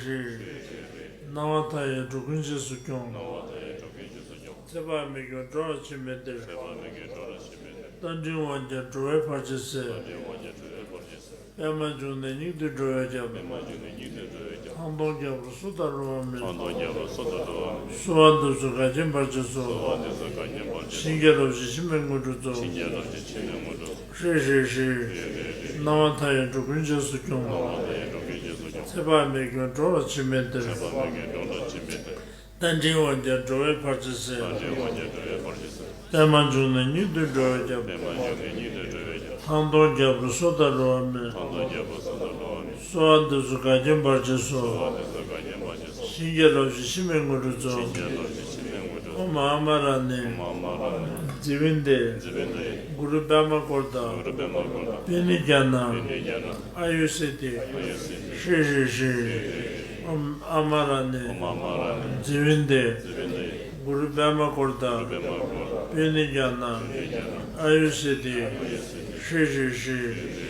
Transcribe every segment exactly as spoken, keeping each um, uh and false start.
སྣང་བ་མཐའ་ཡས་འགྲོ་ཀུན་རྗེས་སུ་སྐྱོང་། སྣང་བ་མཐའ་ཡས་འགྲོ་ཀུན་རྗེས་སུ་སྐྱོང་། ཚེ་དཔག་མེད་ཀྱང་འགྲོ་བ་འཆི་མེད་གཏེར། ཚེ་དཔག་མེད་ཀྱང་འགྲོ་བ་འཆི་མེད་གཏེར། རྟ་མགྲིན་དབང་རྒྱལ་འགྲོ་བའི་བར་ཆད་སེལ། རྟ་མགྲིན་དབང་རྒྱལ་འགྲོ་བའི་བར་ཆད་སེལ། པདྨ་འབྱུང་གནས་སྙིགས་དུས་འགྲོ་བའི་རྒྱལ། པདྨ་འབྱུང་གནས་སྙིགས་དུས་འགྲོ་བའི་རྒྱལ། ཐང་སྟོང་རྒྱལ་པོར་སུ་ལྟར་བསླུ་བ་མེད། ཐང་སྟོང་རྒྱལ་པོར་སུ་ལྟར་བསླུ་བ་མེད། གསོལ་བ་འདེབས་སོ་བཀའ་བཀྱོན་བར་ཆད་སོལ། གསོལ་བ་འདེབས་སོ་བཀའ་བཀྱོན་བར་ཆད་སོལ། བྱིན་གྱིས་རློབ་ཅིང་འཆི་མེད་དངོས་གྲུབ་སྩོལ། བྱིན་གྱིས་རློབ་ཅིང་འཆི་མེད་དངོས་གྲུབ་སྩོལ། ཧྲཱིཿ་ཧྲཱིཿ་ཧྲཱིཿ། སྣང་བ་མཐའ་ཡས་འགྲོ་ཀུན་རྗེས་སུ་སྐྱོང་། སྣང་བ་མཐའ་ཡས་འགྲོ་ཀུན་རྗེས་སུ་སྐྱོང་། ཚེ་དཔག་མེད་ཀྱང་འགྲོ་བ་འཆི་མེད་གཏེར། ཚེ་དཔག་མེད་ཀྱང་འགྲོ་བ་འཆི་མེད་གཏེར། རྟ་མགྲིན་དབང་རྒྱལ་འགྲོ་བའི་བར་ཆད་སེལ། རྟ་མགྲིན་དབང་རྒྱལ་འགྲོ་བའི་བར་ཆད་སེལ། པདྨ་འབྱུང་གནས་སྙིགས་དུས་འགྲོ་བའི་རྒྱལ། པདྨ་འབྱུང་གནས་སྙིགས་དུས་འགྲོ་བའི་རྒྱལ། ཐང་སྟོང་རྒྱལ་པོར་སུ་ལྟར་བསླུ་བ་མེད། ཐང་སྟོང་རྒྱལ་པོར་སུ་ལྟར་བསླུ་བ་མེད། གསོལ་བ་འདེབས་སོ་བཀའ་བཀྱོན་བར་ཆད་སོལ། གསོལ་བ་འདེབས་སོ་བཀའ་བཀྱོན་བར་ཆད་སོལ། བྱིན་གྱིས་རློབ་ཅིང་འཆི་མེད་དངོས་གྲུབ་སྩོལ། བྱིན་གྱིས་རློབ་ཅིང་འཆི་མེད་དངོས་གྲུབ་སྩོལ། ཨོཾ་ཨ་མ་ར་ནི། ཨོཾ་ཨ་མ་ར་ནི། ཛི་ཝི་ནྟི། ཛི་ཝི་ནྟི། གུ་རུ་པདྨ་བཀོད་དང་། གུ་རུ་པདྨ་བཀོད་དང་། པུ་ནི་ཛ་ན། པུ་ནི་ཛ་ན། ཨ་ཡུ་སིདྡྷི། ཨ་ཡུ་སིདྡྷི། ཧྲཱིཿ་ཧྲཱིཿ་ཧྲཱིཿ། ཨོཾ་ཨ་མ་ར་ནི། ཨོཾ་ཨ་མ་ར་ནི། ཛི་ཝི་ནྟི། ཛི་ཝི་ནྟི། གུ་རུ་པདྨ་བཀོད་དང་། གུ་རུ་པདྨ་བཀོད་དང་། པུ་ནི་ཛ་ན། པུ་ནི་ཛ་ན། ཨ་ཡུ་སིདྡྷི། ཨ་ཡུ་སིདྡྷི། ཧྲཱིཿ་ཧྲཱིཿ་ཧྲཱིཿ།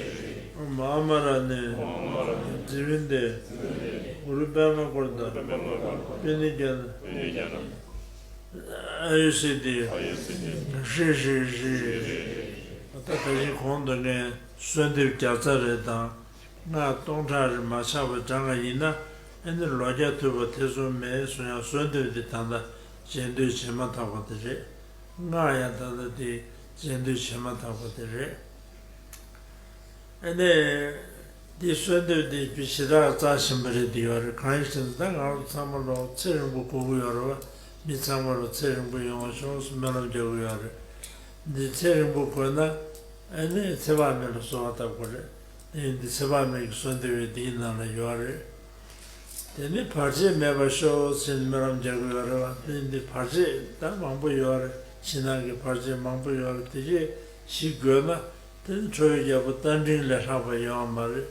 ཨོཾ་ཨ་མ་ར་ནི། ཨོཾ་ཨ་མ་ར་ནི། ཛི་ཝི་ནྟི། ཛི་ཝི་ནྟི། གུ་རུ་པདྨ་བཀོད་དང་། གུ་རུ་པདྨ་བཀོད་དང་། པུ་ནི་ཛ་ན། པུ་ནི་ཛ་ན། ཨ་ཡུ་སིདྡྷི། ཨ་ཡུ་སིདྡྷི། ཧྲཱིཿ་ཧྲཱིཿ་ཧྲཱིཿ། ད་ད་གིན་གོང་དུ་ངས་གསོལ་འདེབས་བརྒྱ་རྩ་རེ་དང་། སྔགས་སྟོང་ཕྲག་རེ་མ་ཆག་པར་བགྲང་བ་ཡིན་ན། ཨ་ནི་ལོ་བརྒྱ་ཐུབ་པ་ཐེ་ཚོམ་མེད་གསུང་ཡག་གསོལ་འདེབས་འདི་ད་ལྟ་རྗེས་ཟློས་བྱེད་མ་ཐག་པ་དེ་རེད། སྔགས་ཡང་ད་ལྟ་དེ་རྗེས་ཟློས་བྱེད་མ་ཐག་པ་དེ་རེད། ཨ་ནི། འདི་གསོལ་འདེབས་འདི་བི་ཞེ་དྲག་རྩ་ཆེན་པོ་རེད་འདི་ཡོད་རེད། གང་ཡིན་ཟེར་ན་ད་ང་རང་ཚང་མ་ལོ་ཚེ་རིང་པོ་དགོས་ཀྱི་ཡོད་རེད་བ། མི་ཚང་མ་ལོ་ཚེ་རིང་པོ་ཡོང་བ་ཤོག་ཟེར་སྨོན་ལམ་རྒྱག་གི་ཡོད་རེད། འདི་ཚེ་རིང་པོ་དགོས་ན། ཨ་ནི་ཚེ་དཔག་མེད་ལ་གསོལ་བ་བཏབ་དགོས་རེད། ཨ་ནི་འདི་ཚེ་དཔག་མེད་ཀྱི་གསོལ་འདེབས་འདིའི་ནང་ལ་ཡོད་རེད། དེ་ནི་བར་ཆད་མེད་པར་ཤོག་ཟེར་ནས་སྨོན་ལམ་རྒྱག་གི་ཡོད་རེད་བ། དེ་འདི་བར་ཆད་ད་མང་པོ་ཡོད་རེད། ཕྱི་ནང་གི་བར་ཆད་མང་པོ་ཡོད་རེད། དེ་ཅིག་ཞི་དགོས་ན། དེ་ནི་ཁྲོ་བོའི་རྒྱལ་པོ་རྟ་མགྲིན་ལས་ལྷག་པ་ཡོད་མ་རེད།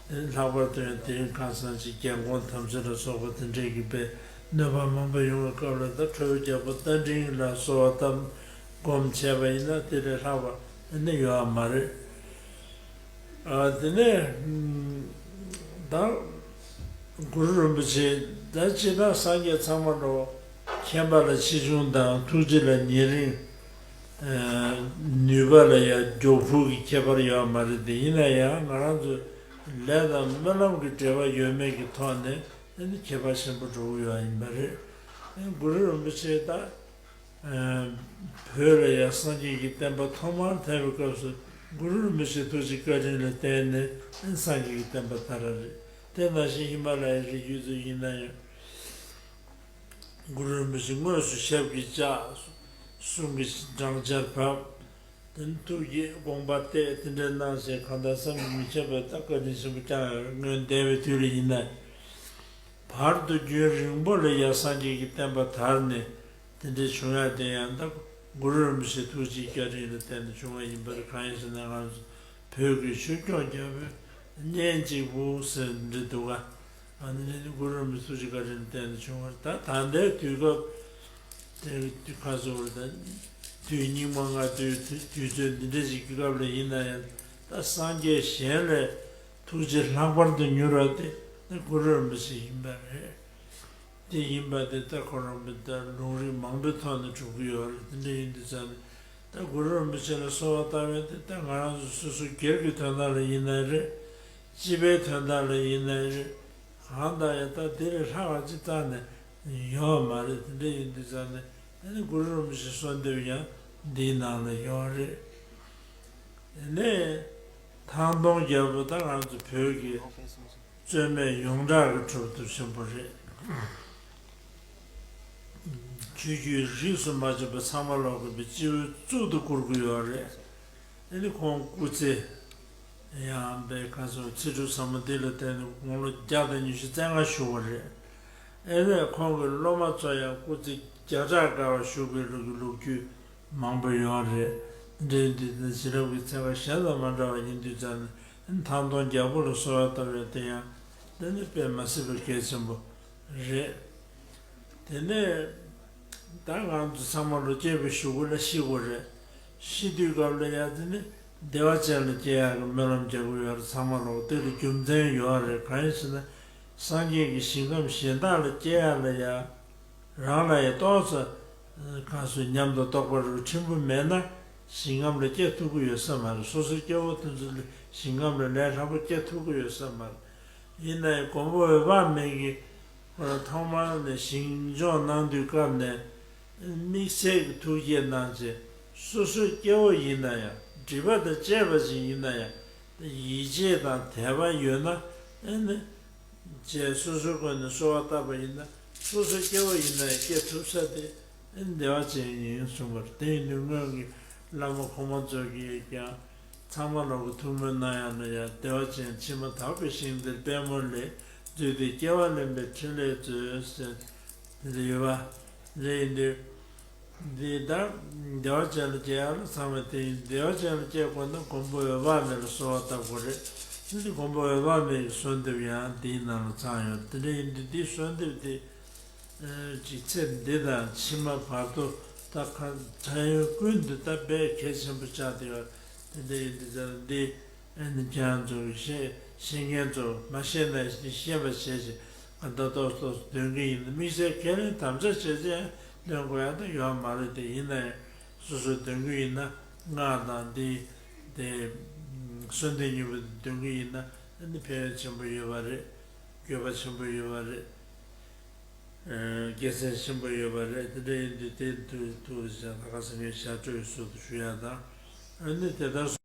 དེ་ནི་ལྷག་པར་དུ་ཡང་དེ་རིང་ཁ་སང་ཅིག་རྒྱལ་འགོང་དམ་ཚིག་ལ་སོགས་པ་དེ་འདྲས་ཀྱི་པའི་གནོད་པ་མང་པོ་ཡོང་བའི་སྐབས་ལ། ད་ཁྲོ་བོའི་རྒྱལ་པོ་རྟ་མགྲིན་ལ་གསོལ་བ་བཏབ་སྒོམ་བྱས་པ་ཡིན་ན་དེ་ལས་ལྷག་པ་ནི་ཡོད་མ་རེད། ཨ། དེ་ནས་ད་གུ་རུ་རིན་པོ་ཆེ་ད་སྤྱིར་བཏང་སངས་རྒྱས་ཚང་མ་ལོ་མཁྱེན་པ་ལ་ཆེ་ཆུང་དང་ཐུགས་རྗེ་ལ་ཉེ་རིང་། ཨ། ནུས་པ་ལ་ཡང་མགྱོགས་ཕུགས་ཀྱི་ཁྱད་པར་ཡོད་མ་རེད་དེ། ཡིན་ན་ཡང་ང་རང་ཚོ་ལས་དང་སྨོན་ལམ་གྱི་འབྲེལ་བ་ཡོད་མེད་ཀྱི་ཐོག་ནས་ཨ་ནི་ཁྱད་པར་ཆེན་པོ་འགྲོ་གི་ཡོད་ཡིན་པ་རེད། ཨ། གུ་རུ་རིན་པོ་ཆེ་ད། ཨ། བོད་ལ་ཡང་སངས་རྒྱས་ཀྱི་བསྟན་པ་ཐོག་མར་དར་བའི་སྐབས་སུ་གུ་རུ་རིན་པོ་ཆེའི་ཐུགས་རྗེ་བཀའ་དྲིན་ལ་བརྟེན་ནས་སངས་རྒྱས་ཀྱི་བསྟན་པ་དར་བ་རེད། དེ་ནང་བཞིན་ཧི་མ་ལ་ཡའི་རི་རྒྱུད་དུ་ཡིན་ན་ཡང་། གུ་རུ་རིན་པོ་ཆེ་དངོས་སུ་ཞབས་ཀྱིས་བཅགས། གསུང་གི་སྦྲང་ཆར་བབས། དེ་ནས་ཐུགས་ཀྱི་དགོངས་པ་གཏད། དེ་འདྲའི་གནང་ཞིང་གང་ལྟར་བསམ་གྱིས་མི་ཁྱབ་པའི་ད་བཀའ་དྲིན་ཆེན་པོ་བསྐྱངས་ཡོད་རེད། སྔོན་འདས་པའི་དུས་ལ་ཡིན་ན། བར་དུ་རྒྱུན་རིང་པོ་ལ་ཡང་སངས་རྒྱས་ཀྱི་བསྟན་པ་དར་ནས་དེ་འདྲའི་བྱུང་ཡ་དེ་ཡང་ད་གུ་རུ་རིན་པོ་ཆེའི་ཐུགས་རྗེའི་བཀའ་དྲིན་ལ་བརྟེན་ནས་བྱུང་བ་ཡིན་པ་རེད། གང་ཡིན་ཟེར་ན་ང་ཚོ་བོད་ཀྱི་ཆོས་སྐྱོང་རྒྱལ་པོའི་གཉེན་གཅིག་པུ་ཟེར་འདྲ་འདུག་ག། ཨ་ནི་ནི་གུ་རུ་རིན་པོ་ཆེའི་ཐུགས་རྗེ་བཀའ་དྲིན་ལ་བརྟེན་ནས་བྱུང་བ་རེད། ད་ད་ལྟའི་དུས་སྐབས་དེ་དུས་ཁ་སོ་བར་ད་དུས་སྙིགས་མ་ལྔ་བདོའི་དུས་དུས་ཚོད་འདི་འདྲ་ཞིག་གི་སྐབས་ལ་ཡིན་ན་ཡང་ད་སངས་རྒྱས་གཞན་ལས་ཐུགས་རྗེ་ལྷག་པར་དུ་མྱུར་བ་དེ་ནི་གུ་རུ་རིན་པོ་ཆེ་ཡིན་པ་རེད། དེ་ཡིན་པ་དེ་ལྟར་ཁོ་རང་བོད་ལུང་རིགས་མང་པོའི་ཐོག་ནས་གྲུབ་ཀྱི་ཡོད་རེད། དེ་འདྲ་ཡིན་དུས་ཙང་ནས་ད་གུ་རུ་རིན་པོ་ཆེ་ལ་གསོལ་བ་བཏབ་ཡོད་དེ། ད་ང་རང་ཚོ་སོ་སོ་སྒེར་གྱི་དོན་དག་ལ་ཡིན་ནའི་རེད། སྤྱི་པའི་དོན་དག་ལ་ཡིན་ནའི་རེད། གང་ལྟར་ཡང་ད་དེ་ལས་ལྷག་པ་ཅིག་རྩ་ནས་ཡོད་མ་རེད། དེ་འདྲ་ཡིན་དུས་ཙང་ནས་ཨ་ནི་གུ་རུ་རིན་པོ་ཆེའི་གསོལ་འདེབས་ཡང་འདིའི་ནང་ལ་ཡོད་རེད། དེ་ནས་ཐང་སྟོང་རྒྱལ་པོ་ད་ང་ཚོ་བོད་ཀྱི་རྩོད་མེད་ཡོངས་གྲགས་ཀྱི་གྲུབ་ཐོབ་ཆེན་པོ་རེད། ཆོས་བརྒྱུད་རིས་སུ་མ་ཆད་པ་ཚང་མ་ལོག་གི་པའི་སྤྱི་བོའི་གཙུག་ཏུ་བཀུར་གྱི་ཡོད་རེད། ཨ་ནི་ཁོང་སྐུ་ཚེ་ཡང་པའི་ཁ་སོ་ཚེ་སྒྲུབ་ཟབ་མོ་འདི་ལ་བརྟེན་ནས་དགུང་ལོ་བརྒྱ་དང་ཉི་ཤུ་རྩ་ལྔ་བཞུགས་པ་རེད། ཨ་ནི་ཁོང་གི་སློབ་མ་ཚོ་ཡང་སྐུ་ཚེ་བརྒྱ་ཕྲག་འགའ་བ་བཞུགས་པའི་ལོ་རྒྱུས་ལོ་རྒྱུས་མང་པོ་ཡོད་རེད། འདྲེ་འདི་ནི་བྱིན་རླབས་ཀྱི་ཚན་ཁ་གཞན་དང་མ་འདྲ་བ་ཡིན་དུས་ཙང་ནས་ཐང་སྟོང་རྒྱལ་པོ་ལ་གསོལ་བ་བཏབ་ཡོད་དེ་ཡང་འདི་ནི་དཔེ་མ་སྲིད་པའི་གལ་ཆེན་པོ་རེད། དེ་ནས་ད་ང་ཚོ་ཚང་མ་ལོ་སྐྱེས་པའི་གཞུག་གུ་ལ་ཤི་དགོས་རེད། ཤི་དུས་སྐབས་ལ་ཡང་དེ་ནི་བདེ་བ་ཅན་ལ་སྐྱེ་ཡག་གི་སྨོན་ལམ་རྒྱག་གི་ཡོད་རེད། ཚང་མ་ལོག་དེ་ལ་རྒྱུ་མཚན་ཡོད་རེད། གང་ཡིན་ཟེར་ན། སངས་རྒྱས་ཀྱི་ཞིང་ཁམས་གཞན་དག་ལ་སྐྱེ་ཡ་ལ་ཡ། རང་ལ་ཡ་ཏོག་ཙམ་གང་སུ་ཉམས་དང་རྟོགས་པ་རུ་ཕྲན་བུ་མེད་ན། ཞིང་ཁམས་ལ་སྐྱེ་ཐུབ་ཀྱི་ཡོད་ས་མ་རེད། སོ་སོའི་སྐྱེ་བོ་དེ་ཚོ་ལ་ཞིང་ཁམས་ལ་ལས་སླ་པོ་སྐྱེ་ཐུབ་ཀྱི་ཡོད་ས་མ་རེད། ཡིན་ན་ཡང་མགོན་པོ་འོད་དཔག་མེད་ཀྱིས་ཁོ་རང་ཐོག་མར་ནས་ཞིང་སྦྱོང་གནང་དུས་སྐབས་ནས། དམིགས་བསལ་གྱི་ཐུགས་བསྐྱེད་གནང་བྱས། སོ་སོའི་སྐྱེ་བོ་ཡིན་ན་ཡང་། སྒྲིབ་པ་དང་བཅས་པ་ཞིག་ཡིན་ན་ཡང་། ཡིད་ཆེས་དང་དད་པ་ཡོད་ན། ཨ་ནི། བྱས་སོ་སོའི་སྒོ་ནས་གསོལ་བ་བཏབ་པ་ཡིན་ན། སོ་སོའི་སྐྱེ་བོ་ཡིན་ན་ཡང་སྐྱེ་ཐུབ་ས་དེ་ཨ་ནི་བདེ་བ་ཅན་ཡིན་གསུངས་པ་རེད། དེ་ཡིན་དུས་སྔོན་གྱི་བླ་མ་གོང་མ་ཚོ་གིས་ཀྱང་། ཚང་མ་ལ་གོ་ཐུགས་སྨོན་གནང་ཡ་ན་ཡང་། བདེ་བ་ཅན་ཕྱི་མ་དག་པའི་ཞིང་དེར། པདྨོ་ལས་བརྫུས་ཏེ་སྐྱེ་བ་ལེན་པའི་ཕྲིན་ལས་མཛོད་ཟེར། དེ་འདྲ་ཡོད་པ་རེད། ཡིན་དུས། འདི་ལྟར་བདེ་བ་ཅན་ལ་སྐྱེ་ཡག་ལ་ཚང་བའི་དེ་ཡིན། བདེ་བ་ཅན་ལ་སྐྱེ་དགོས་ན་མགོན་པོ་འོད་དཔག་མེད་ལ་གསོལ་བ་བཏབ་དགོས་རེད། འདི་མགོན་པོ་འོད་དཔག་མེད་ཀྱི་གསོལ་འདེབས་ཡང་འདིའི་ནང་ལ་ཚང་ཡོད། དེ་འདྲ་ཡིན་དུས་འདིའི་གསོལ་འདེབས་འདི་ཅིག་ཚེ་འདི་དང་ཕྱི་མ་བར་དུ་ད་ག་དྲན་ཡོད་ཀུན་ཏུ་ད་དཔེ་གལ་ཆེན་པོ་ཆགས་བསྡད་ཡོད། དེ་འདྲ་ཡིན་དུས་ཙང་འདི། ཨ་ནི་ཁྱེད་རང་ཚོ་ཤེས་ཤེས་མཁན་ཚོ་མ་ཤེས་ན་ཤེས་པ་བྱས་ཤིག་ག་འདྲ་ཏོག་ཏོག་འདོན་གྱི་ཡིན། དམིགས་བསལ་ཁས་ལེན་དམ་བཅའ་བྱས་རྗེས་འདོན་དགོས་ཡ་ད་ཡོད་མ་རེད། དེ་ཡིན་ན་ཡང་སོ་སོས་འདོན་གྱི་ཡིན་ན། སྔགས་དང་འདི་དེ་གསོལ་འདེབས་གཉིས་པོ་འདོན་གྱི་ཡིན་ན། ཨ་ནི་ཕན་ཡོན་ཆེན་པོ་ཡོད་པ་རེད། དགོས་པ་ཆེན་པོ་ཡོད་པ་རེད། དགེ་མཚན་ཆེན་པོ་ཡོད་པ་རེད། དེ་འདྲ་ཡིན་དུས་དེ་དུས་དུས་ཀྱང་ད་ག་སེང་གེ་ཞག་སྤྲོས་སུ་དུ་ཞུ་ཡ་དང་། ཨ་ནི་དེ་ལྟར།